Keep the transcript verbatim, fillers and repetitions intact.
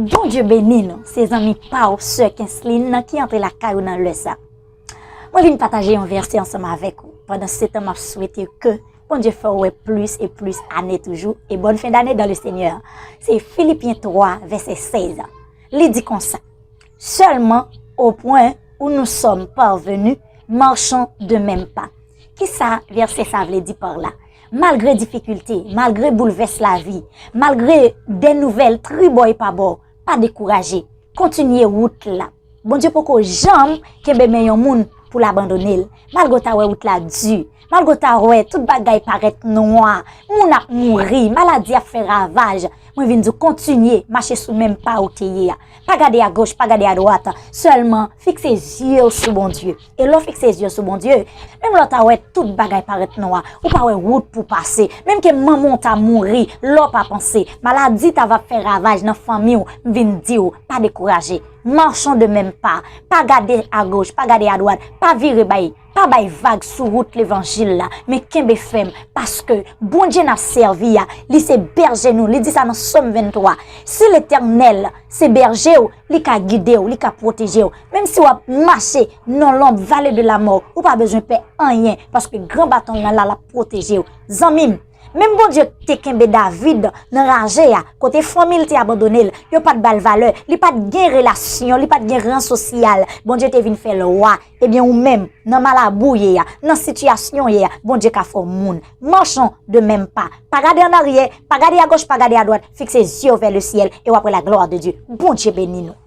Bondye beni nou, se zanmi pa w, sè Kenslin nan ki antre lakay ou nan lè sa. Mwen vin pataje yon vèsè ansanm avèk ou. Pandan se tan, m ap swete ke Bondye fè w wè plis e plis ane toujou, e bòn fen dane dans le Seigneur. Se Filipyen twa, vèsè sèz. Li di konsa, seulement au point où nous sommes parvenus, marchons de même pas. Kisa vèsè sa vle di par la? Malgre difikilte, malgre boulvès lavi, malgre de nouvèl tribò e pabò, pa dekouraje. Kontinye wout la. Bondye poko janm kenbe men yon moun pou l abandone l. Malgre w ta wè wout la di, malgre w ta wè tout bagay parèt nwa, moun ap mouri, maladi ap fè ravaj, mwen vin di w kontinye mache sou menm pa ou te ye a. Pa gade agoch, pa gade adwat, sèlman fikse zye w sou Bondye. E lè w fikse zye w sou Bondye, menm lè w ta wè tout bagay parèt nwa, ou pa wè wout pou pase, menm ke manman w ta mouri, lè w pa panse, maladi ta va fè ravaj nan fanmi w, m vin di w, pa dekouraje. Marchons de même pas. Pa gade agoch, pa gade adwat, pa vire bay, pa bay vag sou wout levanjil la, men kenbe fèm, paske Bondye n ap sèvi a, li se bèje nou, li di sa nan Sòm venntwa. Si Letènèl se bèje w, li ka gide w, li ka pwoteje w. Menm si w ap mache nan lonb vale de la mò, ou pa bezwen pè anyen, paske gran baton l nan la, l ap pwoteje w. Zanmi m, menm Bondye te kenbe David nan raje a, kote fanmi l te abandone l, yo pa t ba l valè, li pa t gen relasyon, li pa t gen ran sosyal, Bondye te vin fè l wa. Ebyen, ou menm, nan malabou w ye a, nan sitiyasyon w ye a, Bondye ka fè w moun. Marchons de même pas. Pa gade an aryè, pa gade agoch, pa gade adwat, fikse zye w vè le syèl e w ap wè la glwa de Dye. Bondye beni nou.